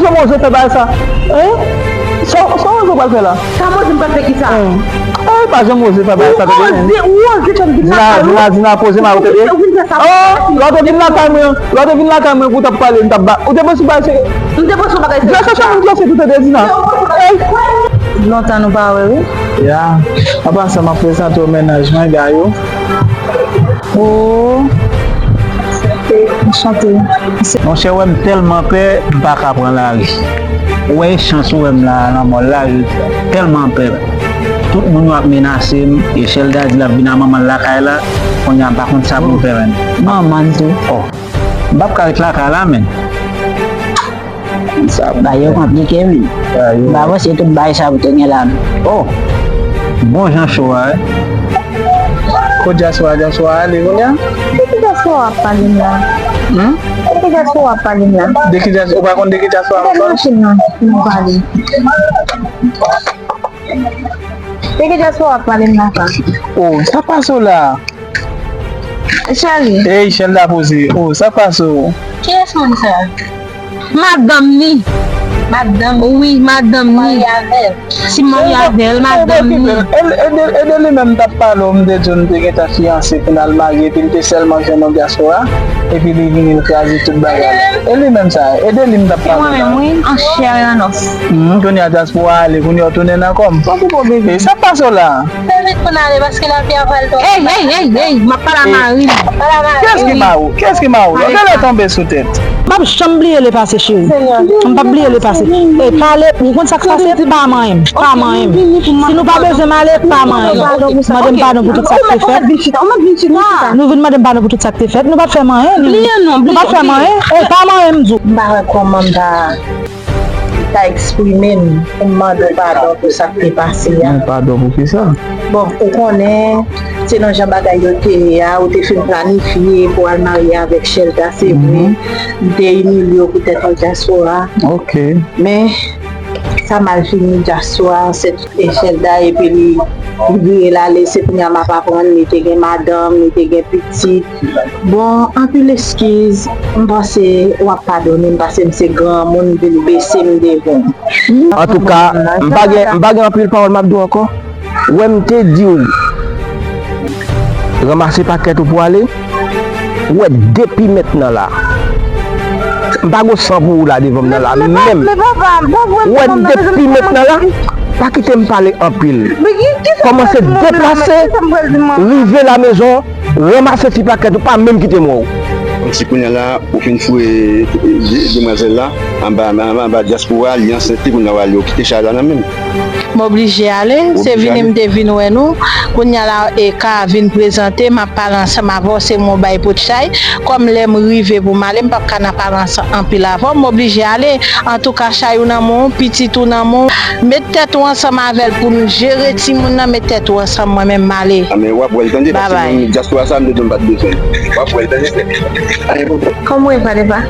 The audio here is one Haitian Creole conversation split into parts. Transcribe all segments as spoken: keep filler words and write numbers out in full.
Kòman w oze fè bagay sa? Hein? Sa sa w oze pral fè la? Sa m oze m pral fè ki sa? Hein? Eh, pa janm oze fè bagay sa, tande? Ou oze, ou oze fè m vin la. Dina, Dina, Dina, poze m avè w, tande? Ou vin fè sa. Oh, lè w te vin lakay mwen, lè w te vin lakay mwen pou w t ap pale, m t ap ba, ou te panse bagay se. M te panse bagay se. Dina, chache moun ki anfèt ou, tande, Dina. Hey! Lontan nou pa wè, wi. Ya, an pasan, m ap prezante w mennaj mwen, Gayou. Oh. Anchante. Monchè, wè m tèlman pè, m pa ka pran lari. Ou wè e chans ou wè m la nan mòl la, m tèlman pè. Tout moun yo ap menase m, Echelda di l ap vin a manman l lakay la, kounye a m pa konn sa pou m fè menm. Manman l tou. Oh. M p ap ka ret lakay la, menm. Sa bay yo konplike, wi. M pa panse tout bagay sa pou te gen la, non. Oh! Bon jan cho a, wi. Kot dyaspora, dyaspora ale kounye a? De ki dyaspora w ap pale m la? Hmm? De ki dyaspora w ap pale m la? De ki dyaspora, ou pa konn de ki dyaspora m ap pale? Machin nan, nou pale. De ki dyaspora w ap pale m la, pa? Oh, sa pase w la? Chali. Ey, Shelda poze. Oh, sa pase w? Kiyès moun sa? Madanm ni. Madanm ni? Wi, madanm ni. Marye avè l? Si m marye avè l, madanm ni. Ede, ede, ede li menm t ap pale w, m te di w n te gentan fiyanse pou n al marye, epi l te sèlman jwenn yon dyaspora, epi li vini, l kraze tout bagay. E li menm sa, ede li m t ap pale w la. Se mwen menm, wi, an chè e an os. Hmm, kounye a dyaspora ale, kounye a w tounen nan kò m. Bon, pou bebe. E sa k pase w la? Fè vit pou n ale, paske lavi a pral twò. Ey, ey, ey, ey, m ap pale a mari m. Kiyès ki mari w? Kiyès ki mari w? Yon gèlè tonbe sou tèt. M p ap janm bliye lepase, cheri. M p ap bliye lepase. E pale, ou konn sa k pase? Pa manyen m, pa manyen m. Si nou pa bezwen m ale, pa manyen m. Mande m padon pou tout sa k te fèt. Nou vin mande m padon pou tout sa k te fèt. Nou pa t fè m anyen. Nou pa t fè m anyen. E pa manyen m, m di w. M pa wè kòman m ta ta eksprime m pou m mande w padon pou sa k te pase a. Men padon pou kisa? Bon, ou konnen, se nan jan bagay yo te ye a, ou te fin planifye pou al marye avèk Shelda, se vre. M te imilye w poutèt yon dyaspora. Ok. Men, sa mal fini, dyaspora, se Shelda, epi li, li vire l ale, se kounye a m ap aprann, li te gen madanm, li te gen pitit. Bon, anpil eskiz, m panse w ap padone m, paske m se granmoun, m vin bese m devan w. Antouka, m pa gen, m pa gen anpil pawòl m ap di w ankò. Wè m te di w, ranmase pakèt ou pou ale, ou wè depi mentnan la. M pa gen san pou ou la devan m nan la, menm. Ou wè depi mentnan la, pa kite m pale anpil. Kòmanse deplase, rive lamezon, ranmase ti pakèt ou, pa menm kite m wè w. Kòmsi kounye a la, ou fin foure de-, demwazèl la anba, anba, anba dyaspora, li ansent li, kounye a w ale, ou kite chay la nan men m. M oblije ale, se vini m te vin wè nou. Kounye a la, e ka vin prezante, m ap pale ansanm avè w, se mwen w bay pot chay. Kòm lè m rive pou m ale, m p ap ka nan pale ansanm anpil avè w, m oblije ale. Antouka, chay ou nan men w, pitit ou nan men w. Met tèt ou ansanm avè l pou n jere timoun nan, met tèt ou ansanm, mwen menm m ale. A, men w ap wè l tande, paske mwen, dyaspora sa, m te di w m pa t bezwen l. W ap wè l tande, sè. Kòman w ye, Fadepa?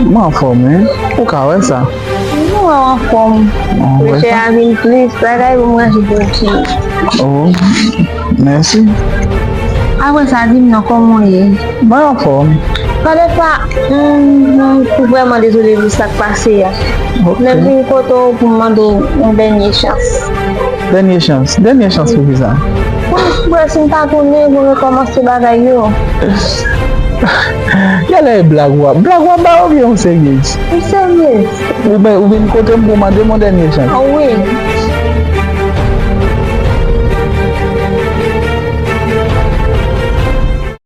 Mwen anfòm, wi. Ou ka wè sa. Mwen wè w anfòm. Mwen wè sa. Prechè a vin plis, bagay pou m ranje pou ou, cheri. Oh, mèsi. Apre sa, di m non, kòman w ye? Mwen anfòm. Fadepa, m, m vrèman dezole pou sa k pase a. Ok. Men m vin kote w pou m mande w yon dènye chans. Dènye chans? Dènye chans pou kisa? Pou m wè si m ta tounen pou rekòmanse bagay yo. Genlè e blag w ap, blag w ap bay oubyen ou serye? M serye. Ou ben, ou vin kote m pou mande m yon dènye chans? Ah, wi.